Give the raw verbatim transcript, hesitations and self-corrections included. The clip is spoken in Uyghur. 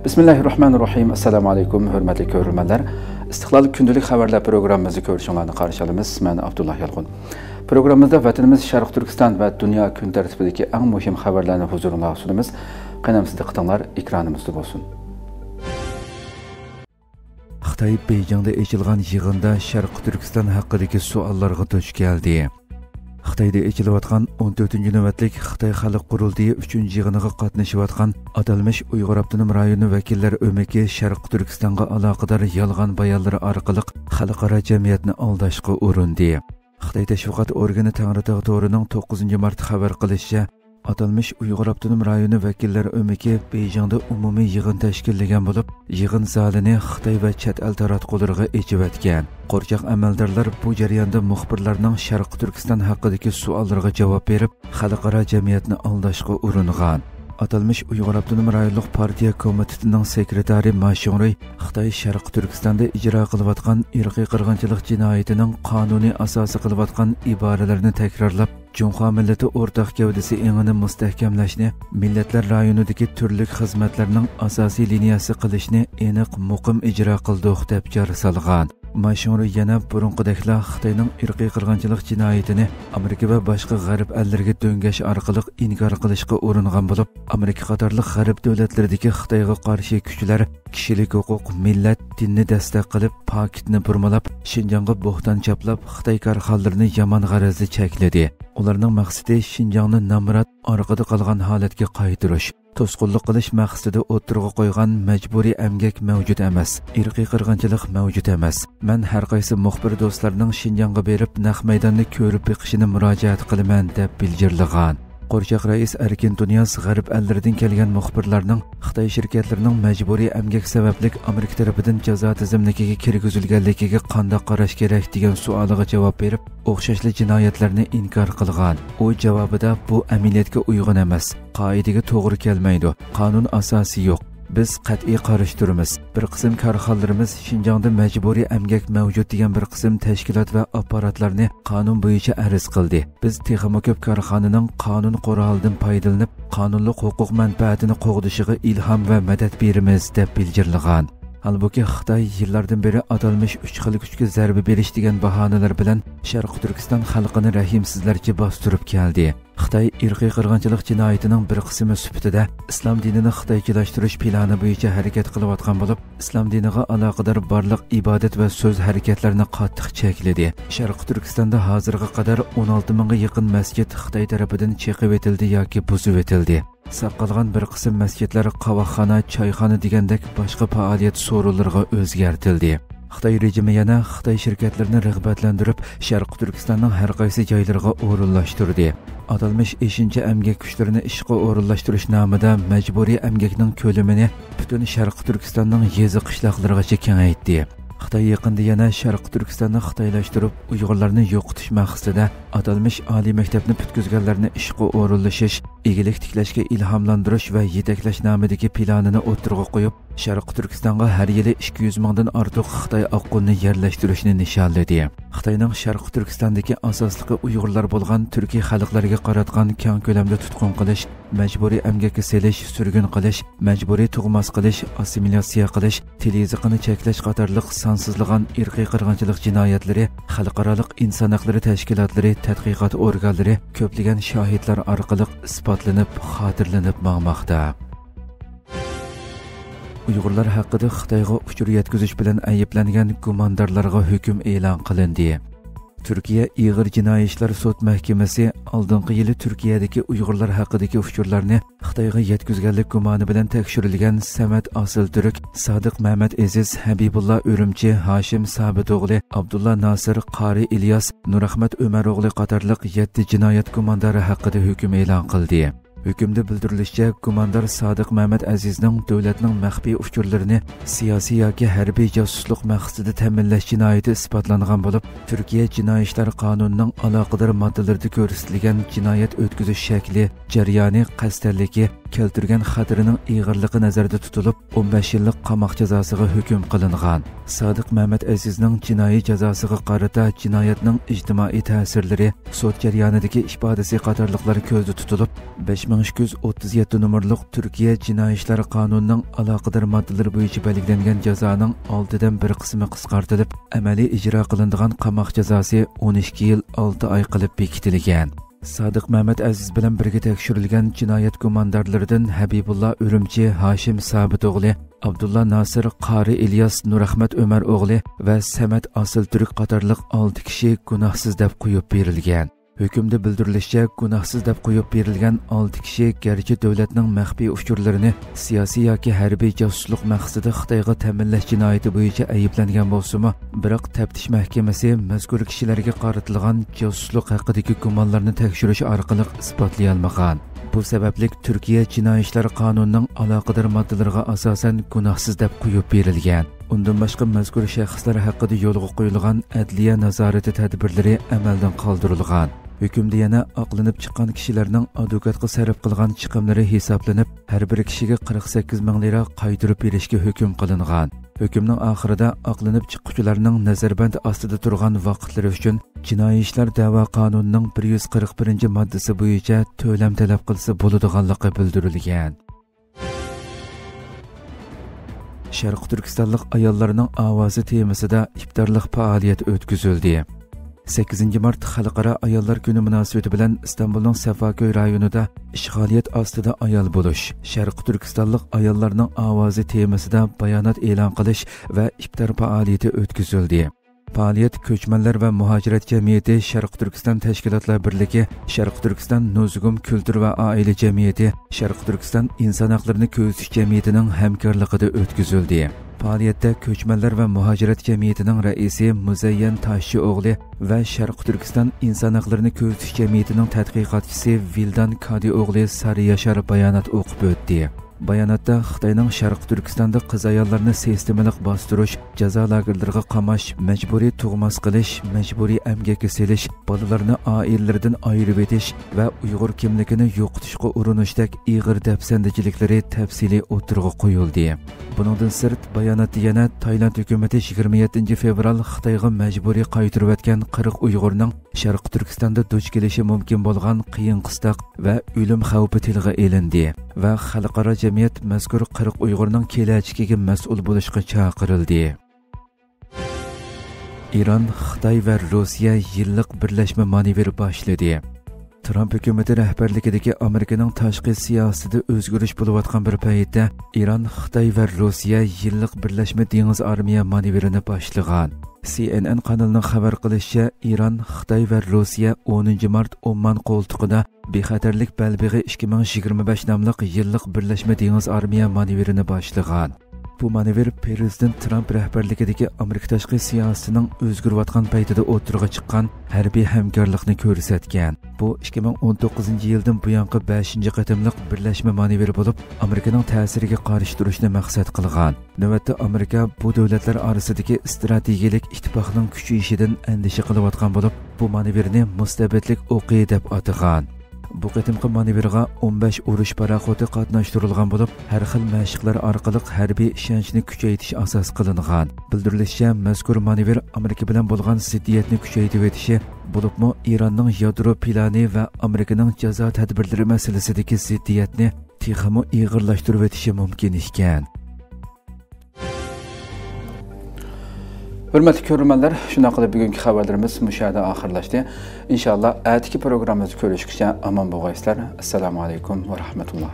بىسمىللاھىررەھمانىررەھىم. ئەسسالامۇ ئەلەيكۇم، ھۆرمەتلىك كۆرۈرمەنلەر. ئىستىقلال كۈندىلىك خەۋەرلەر پروگراممىمىزنى كۆرۈشۈڭلارنى قارشى ئالىمىز. مەن ئابدۇللا يالقۇن. پروگراممىمىزدا ۋەتىنىمىز شەرقىي تۈركىستان ۋە دۇنيا كۈن تەرتىپىدىكى ئەڭ مۇھىم خەۋەرلەرنى ھۇزۇرۇڭلارغا سۇنىمىز. قېنىمىز دىققىتىڭلار ئېكرانىمىزدا بولسۇن. خىتاي بېيجىڭدا ئېچىلغان يىغىندا شەرقىي تۈركىستان ھەققىدىكى سوئاللارغا دۇچ كەلدى. خىتايدا ئېچىلىۋاتقان ئون تۆتىنچى نۆۋەتلىك خىتاي خەلق قۇرۇلتىيى ئۈچىنچى يىغىنىغا قاتنىشىۋاتقان ئاتالمىش ئۇيغۇر ئاپتونوم رايونى ۋەكىللەر ئۆمىكى شەرقىي تۈركىستانغا ئالاقىدار يالغان بايانلىرى ئارقىلىق خەلقئارا جەمئىيەتنى ئالداشقا ئۇرۇندى. خىتاي تەشۋىقات ئورگىنى تەڭرىتاغ تورىنىڭ توققۇزىنچى مارتتا خەۋەر قىلىشىچە، ئاتالمىش ئۇيغۇر ئاپتونوم رايونى ۋەكىللەر ئۆمىكى بېيجىڭدا ئومۇمىي يىغىن تەشكىللىگەن بولۇپ، يىغىن زالىنى خىتاي ۋە چەت ئەل تاراتقۇلىرىغا ئېچىۋەتكەن. قورچاق ئەمەلدارلار بۇ جەرياندا مۇخبىرلارنىڭ شەرقىي تۈركىستان ھەققىدىكى سوئاللىرىغا جاۋاب بېرىپ، خەلقئارا جەمئىيەتنى ئالداشقا ئۇرۇنغان. ئاتالمىش ئۇيغۇر ئاپتونوم رايونلۇق پارتىيە كومىتېتىنىڭ سېكرېتارى ما شۇڭرۇي خىتاي شەرقىي تۈركىستاندا ئىجرا قىلىۋاتقان ئىرقىي قىرغىنچىلىق جىنايىتىنىڭ قانۇنىي ئاساسى قىلىۋاتقان ئىبارىلىرىنى تەكرارلاپ، جۇڭخۇا مىللىتى ئورتاق گەۋدىسى ئېڭىنى مۇستەھكەملەشنى، مىللەتلەر رايونىدىكى تۈرلۈك خىزمەتلەرنىڭ ئاساسىي لىنىيەسى قىلىشنى ئېنىق، مۇقىم ئىجرا قىلدۇق، دەپ جار سالغان. ما شۇڭرۇي يەنە بۇرۇنقىدەكلا خىتاينىڭ ئىرقىي قىرغىنچىلىق جىنايىتىنى ئامېرىكا ۋە باشقا غەرب ئەللىرىگە دۆڭگەش ئارقىلىق ئىنكار قىلىشقا ئۇرۇنغان بولۇپ، ئامېرىكا قاتارلىق غەرب دۆلەتلىرىدىكى خىتايغا قارشى كۈچلەر كىشىلىك ھوقۇق، مىللەت، دىننى دەستەك قىلىپ، پاكىتنى بۇرمىلاپ، شىنجاڭغا بوھتان چاپلاپ، خىتاي كارخانىلىرىنى يامان غەرەزدە چەكلىدى. ئۇلارنىڭ مەقسىتى شىنجاڭنى نامرات، ئارقىدا قالغان ھالەتكە قايتۇرۇش، توسقۇنلۇق قىلىش مەقسىتىدە ئوتتۇرىغا قويغان مەجبۇرىي ئەمگەك مەۋجۇت ئەمەس، ئىرقىي قىرغىنچىلىق مەۋجۇت ئەمەس. مەن ھەر قايسى مۇخبىر دوستلارنىڭ شىنجاڭغا بېرىپ، نەق مەيداننى كۆرۈپ بېقىشىنى مۇراجىئەت قىلىمەن، دەپ بىلجىرلىغان. قورچاق رەئىس ئەركىن دۇنياز غەرب ئەللىرىدىن كەلگەن مۇخبىرلارنىڭ خىتاي شىركەتلىرىنىڭ مەجبۇرىي ئەمگەك سەۋەبلىك ئامېرىكا تەرىپىدىن جازا تىزىملىكىگە كىرگۈزۈلگەنلىكىگە قانداق قاراش كېرەك، دېگەن سوئالىغا جاۋاب بېرىپ، ئوخشاشلا جىنايەتلەرنى ئىنكار قىلغان. ئۇ جاۋابىدا، بۇ ئەمەلىيەتكە ئۇيغۇن ئەمەس، قائىدىگە توغرا كەلمەيدۇ، قانۇن ئاساسى يوق. بىز قەتئىي قارشى تۇرىمىز. بىر قىسىم كارخانىلىرىمىز شىنجاڭدا مەجبۇرىي ئەمگەك مەۋجۇت دېگەن بىر قىسىم تەشكىلات ۋە ئاپپاراتلارنى قانۇن بويىچە ئەرز قىلدى. بىز تېخىمۇ كۆپ كارخانىنىڭ قانۇن قورالىدىن پايدىلىنىپ، قانۇنلۇق ھوقۇق مەنپەئەتىنى قوغدىشىغا ئىلھام ۋە مەدەت بېرىمىز، دەپ بىلجىرلىغان. ھالبۇكى، خىتاي يىللاردىن بېرى ئاتالمىش ئۈچ خىل كۈچكە زەربە بېرىش دېگەن باھانىلەر بىلەن شەرقىي تۈركىستان خەلقىنى رەھىمسىزلەرچە باستۇرۇپ كەلدى. خىتاي ئىرقىي قىرغىنچىلىق جىنايىتىنىڭ بىر قىسمى سۈپىتىدە ئىسلام دىنىنى خىتايچىلاشتۇرۇش پىلانى بويىچە ھەرىكەت قىلىۋاتقان بولۇپ، ئىسلام دىنىغا ئالاقىدار بارلىق ئىبادەت ۋە سۆز ھەرىكەتلىرىنى قاتتىق چەكلىدى. شەرقىي تۈركىستاندا ھازىرغا قەدەر ئون ئالتە مىڭغا يېقىن مەسچىت خىتاي تەرىپىدىن چېقىۋېتىلدى ياكى بۇزۇۋېتىلدى. ساق قالغان بىر قىسىم مەسچىتلەر قاۋاقخانا، چايخانا دېگەندەك باشقا پائالىيەت سورۇنلىرىغا ئۆزگەرتىلدى. خىتاي رېجىمى يەنە خىتاي شىركەتلىرىنى رىغبەتلەندۈرۈپ، شەرقىي تۈركىستاننىڭ ھەر قايسى جايلىرىغا ئورۇنلاشتۇردى. ئاتالمىش ئېشىنچا ئەمگەك كۈچلىرىنى ئىشقا ئورۇنلاشتۇرۇش نامىدا مەجبۇرىي ئەمگەكنىڭ كۆلىمىنى پۈتۈن شەرقىي تۈركىستاننىڭ يېزا، قىشلاقلىرىغىچە كېڭەيتتى. خىتاي يېقىندا يەنە شەرقىي تۈركىستاننى خىتايلاشتۇرۇپ، ئۇيغۇرلارنى يوقىتىش مەقسىتىدە ئاتالمىش ئالىي مەكتەپنى پۈتكۈزگەنلەرنى ئىشقا ئورۇنلىشىش، ئىگىلىك تىكلەشكە ئىلھاملاندۇرۇش ۋە يېتەكلەش نامىدىكى پىلانىنى ئوتتۇرىغا قويۇپ، شەرقىي تۈركىستانغا ھەر يىلى ئىككى يۈز مىڭدىن ئارتۇق خىتاي ئاققۇنىنى يەرلەشتۈرۈشنى نىشانلىدى. خىتاينىڭ شەرقىي تۈركىستاندىكى ئاساسلىقى ئۇيغۇرلار بولغان تۈركىي خەلقلەرگە قاراتقان كەڭ كۆلەمدە تۇتقۇن قىلىش، مەجبۇرىي ئەمگەككە سېلىش، سۈرگۈن قىلىش، مەجبۇرىي تۇغماس قىلىش، ئاسسىمىلياتسىيە قىلىش، تىل يېزىقىنى چەكلەش قاتارلىق سانسىزلىغان ئىرقىي قىرغىنچىلىق جىنايەتلىرى خەلقئارالىق ئىنسان ھەقلىرى تەشكىلاتلىرى، تەتقىقات ئورگانلىرى، كۆپلىگەن شاھىتلار ئارقىلىق ئىسپاتلىنىپ، خاتىرىلىنىپ ماڭماقتا. ئۇيغۇرلار ھەققىدە خىتايغا ئۇچۇر يەتكۈزۈش بىلەن ئەيىبلەنگەن گۇماندارلارغا ھۆكۈم ئېلان قىلىندى. تۈركىيە ئېغىر جىنايى ئىشلار سوت مەھكىمىسى ئالدىنقى يىلى تۈركىيەدىكى ئۇيغۇرلار ھەققىدىكى ئۇچۇرلارنى خىتايغا يەتكۈزگەنلىك گۇمانى بىلەن تەكشۈرۈلگەن سەمەت ئاسىلتۈرك، سادىق مەمەت ئەزىز، ھەبىبۇللا ئۈرۈمچى، ھاشىم سابىتئوغلى، ئابدۇللا ناسىر، قارى ئىلياس، نۇرئەخمەت ئۆمەروغلى قاتارلىق يەتتە جىنايەت گۇماندارى ھەققىدە ھۆكۈم ئېلان قىلدى. ھۆكۈمدە بىلدۈرۈلۈشىچە، گۇماندار سادىق مەمەت ئەزىزنىڭ دۆلەتنىڭ مەخپىي ئۇچۇرلىرىنى سىياسىي ياكى ھەربىي جاسۇسلۇق مەقسىتىدە تەمىنلەش جىنايىتى ئىسپاتلانغان بولۇپ، تۈركىيە جىنايى ئىشلار قانۇنىنىڭ ئالاقىدار ماددىلىرىدا كۆرسىتىلگەن جىنايەت ئۆتكۈزۈش شەكلى، جەريانى، قەستەنلىكى، كەلتۈرگەن خەتىرىنىڭ ئېغىرلىقى نەزەردە تۇتۇلۇپ، ئون بەش يىللىق قاماق جازاسىغا ھۆكۈم قىلىنغان. سادىق مەمەت ئەزىزنىڭ جىنايى جازاسىغا قارىتا جىنايەتنىڭ ئىجتىمائىي تەسىرلىرى، سوت جەريانىدىكى ئىپادىسى قاتارلىقلار كۆزدە تۇتۇلۇپ، بەش مىڭ ئىككى يۈز ئوتتۇز يەتتە نومۇرلۇق تۈركىيە جىنايى ئىشلار قانۇنىنىڭ ئالاقىدار ماددىلىرى بويىچە بەلگىلەنگەن جازانىڭ ئالتىدىن بىر قىسمى قىسقارتىلىپ، ئەمەلىي ئىجرا قىلىنىدىغان قاماق جازاسى ئون ئىككى يىل ئالتە ئاي قىلىپ بېكىتىلگەن. سادىق مەمەت ئەزىز بىلەن بىرگە تەكشۈرۈلگەن جىنايەت گۇماندارلىرىدىن ھەبىبۇللا ئۈرۈمچى، ھاشىم سابىت ئوغلى، ئابدۇللا ناسىر، قارى ئىلياس، نۇرئەخمەت ئۆمەر ئوغلى ۋە سەمەت ئاسىل تۈرك قاتارلىق ئالتە كىشى گۇناھسىز دەپ قويۇپ بېرىلگەن. ھۆكۈمدە بىلدۈرۈلۈشىچە، گۇناھسىز دەپ قويۇپ بېرىلگەن ئالتە كىشى گەرچە دۆلەتنىڭ مەخپىي ئۇچۇرلىرىنى سىياسىي ياكى ھەربىي جاسۇسلۇق مەقسىتىدە خىتايغا تەمىنلەش جىنايىتى بويىچە ئەيىبلەنگەن بولسىمۇ، بىراق تەپتىش مەھكىمىسى مەزكۇر كىشىلەرگە قارىتىلغان جاسۇسلۇق ھەققىدىكى گۇمانلارنى تەكشۈرۈش ئارقىلىق ئىسپاتلىيالمىغان. بۇ سەۋەبلىك تۈركىيە جىنايى ئىشلار قانۇنىنىڭ ئالاقىدار ماددىلىرىغا ئاساسەن گۇناھسىز دەپ قويۇپ بېرىلگەن. ئۇندىن باشقا مەزكۇر شەخسلەر ھەققىدە يولغا قويۇلغان ئەدلىيە نازارىتى تەدبىرلىرى ئەمەلدىن قالدۇرۇلغان. ھۆكۈمدە يەنە ئاقلىنىپ چىققان كىشىلەرنىڭ ئادۋوكاتقا سەرپ قىلغان چىقىملىرى ھېسابلىنىپ، ھەر بىر كىشىگە قىرىق سەككىز مىڭ لىرا قايتۇرۇپ بېرىشكە ھۆكۈم قىلىنغان. ھۆكۈمنىڭ ئاخىرىدا ئاقلىنىپ چىققۇچىلارنىڭ نەزەربەند ئاستىدا تۇرغان ۋاقىتلىرى ئۈچۈن جىنايى ئىشلار دەۋا قانۇنىنىڭ بىر يۈز قىرىق بىرىنچى ماددىسى بويىچە تۆلەم تەلەپ قىلسا بولىدىغانلىقى بىلدۈرۈلگەن. شەرقىي تۈركىستانلىق ئاياللارنىڭ ئاۋازى تېمىسىدا ئىپتارلىق پائالىيەت ئۆتكۈزۈلدى. سەككىزىنچى مارت خەلقئارا ئاياللار كۈنى مۇناسىۋىتى بىلەن ئىستانبۇلنىڭ سەفاكۆي رايونىدا ئىشغالىيەت ئاستىدا ئايال بولۇش، شەرقىي تۈركىستانلىق ئاياللارنىڭ ئاۋازى تېمىسىدا بايانات ئېلان قىلىش ۋە ئىپتار پائالىيىتى ئۆتكۈزۈلدى. پائالىيەت كۆچمەنلەر ۋە مۇھاجىرەت جەمئىيىتى شەرقىي تۈركىستان تەشكىلاتلار بىرلىكى، شەرقىي تۈركىستان نۇزۇگۇم كۈلتۈر ۋە ئائىلە جەمئىيىتى، شەرقىي تۈركىستان ئىنسان ھەقلىرىنى كۆزىتىش جەمئىيىتىنىڭ ھەمكارلىقىدا ئۆتكۈزۈلدى. پائالىيەتتە كۆچمەنلەر ۋە مۇھاجىرەت جەمئىيىتىنىڭ رەئىسى مۇزەييەن تاشچى ئوغلى ۋە شەرقىي تۈركىستان ئىنسان ھەقلىرىنى كۆزىتىش جەمئىيىتىنىڭ تەتقىقاتچىسى ۋىلدان كادى ئوغلى سارى ياشار بايانات ئوقۇپ ئۆتتى. باياناتتا خىتاينىڭ شەرقىي تۈركىستاندا قىز-ئاياللارنى سىستېمىلىق باستۇرۇش، جازا لاگېرلىرىغا قاماش، مەجبۇرىي تۇغماس قىلىش، مەجبۇرىي ئەمگەككە سېلىش، بالىلارنى ئائىلىلىرىدىن ئايرىۋېتىش ۋە ئۇيغۇر كىملىكىنى يوقىتىشقا ئۇرۇنۇشتەك ئېغىر دەپسەندىچىلىكلىرى تەپسىلىي ئوتتۇرىغا قويۇلدى. بۇنىڭدىن سىرت، باياناتتا يەنە تايلاند ھۆكۈمىتى يىگىرمە يەتتىنچى فېۋرال خىتايغا مەجبۇرىي قايتۇرۇۋەتكەن قىرىق ئۇيغۇرنىڭ شەرقىي تۈركىستاندا دۇچ كېلىشى مۇمكىن بولغان قىيىن قىستاق ۋە ئۆلۈم خەۋپى تىلغا ئېلىندى ۋە خەلقئارا جەمئىيەت مەزكۇر قىرىق ئۇيغۇرنىڭ كېلەچىكىگە مەسئۇل بولۇشقا چاقىرىلدى. ئىران، خىتاي ۋە روسىيە يىللىق بىرلەشمە مانېۋىر باشلىدى. ترامپ ھۆكۈمىتى رەھبەرلىكىدىكى ئامېرىكىنىڭ تاشقى سىياسىتىدە ئۆزگىرىش بولۇۋاتقان بىر پەيتتە، ئىران، خىتاي ۋە روسىيە يىللىق بىرلەشمە دېڭىز ئارمىيە مانېۋىرىنى باشلىغان. سى ئېن ئېن قانىلىنىڭ خەۋەر قىلىشىچە، ئىران، خىتاي ۋە روسىيە ئونىنچى مارت ئوممان قولتۇقىدا بىخەتەرلىك بەلبېغى ئىككى مىڭ يىگىرمە بەش ناملىق يىللىق بىرلەشمە دېڭىز ئارمىيە مانېۋىرىنى باشلىغان. بۇ مانېۋىر پىرېزىدېنت ترامپ رەھبەرلىكىدىكى ئامېرىكا تاشقى سىياسىتىنىڭ ئۆزگىرىۋاتقان پەيتىدە ئوتتۇرىغا چىققان ھەربىي ھەمكارلىقنى كۆرسەتكەن. بۇ ئىككى مىڭ ئون توققۇزىنچى يىلدىن بۇيانقى بەشىنچى قېتىملىق بىرلەشمە مانېۋىر بولۇپ، ئامېرىكىنىڭ تەسىرىگە قارشى تۇرۇشنى مەقسەت قىلغان. نۆۋەتتە ئامېرىكا بۇ دۆلەتلەر ئارىسىدىكى ئىستراتېگىيەلىك ئىتتىپاقنىڭ كۈچىيىشىدىن ئەندىشە قىلىۋاتقان بولۇپ، بۇ مانېۋىرنى مۇستەبىتلىك ئوقى دەپ ئاتىغان. بۇ قېتىمقى مانېۋىرغا ئون بەش ئۇرۇش پاراخوتى قاتناشتۇرۇلغان بولۇپ، ھەر خىل مەشىقلەر ئارقىلىق ھەربىي ئىشەنچنى كۈچەيتىش ئاساس قىلىنغان. بىلدۈرۈلۈشىچە، مەزكۇر مانېۋىر ئامېرىكا بىلەن بولغان زىددىيەتنى كۈچەيتىۋېتىشى، بولۇپمۇ ئىراننىڭ يادرو پىلانى ۋە ئامېرىكىنىڭ جازا تەدبىرلىرى مەسىلىسىدىكى زىددىيەتنى تېخىمۇ ئېغىرلاشتۇرۇۋېتىشى مۇمكىن ئىكەن. ھۆرمەتلىك كۆرۈرمەنلەر، شۇنداق قىلىپ بۈگۈنكى خەۋەرلىرىمىز مۇشۇ يەردە ئاخىرلاشتى. ئىنشاللا ئەتىكى پروگراممىمىزدا كۆرۈشكىچە ئامان بولغايسىلەر. ئەسسالامۇ ئەلەيكۇم ۋە رەھمەتۇللا.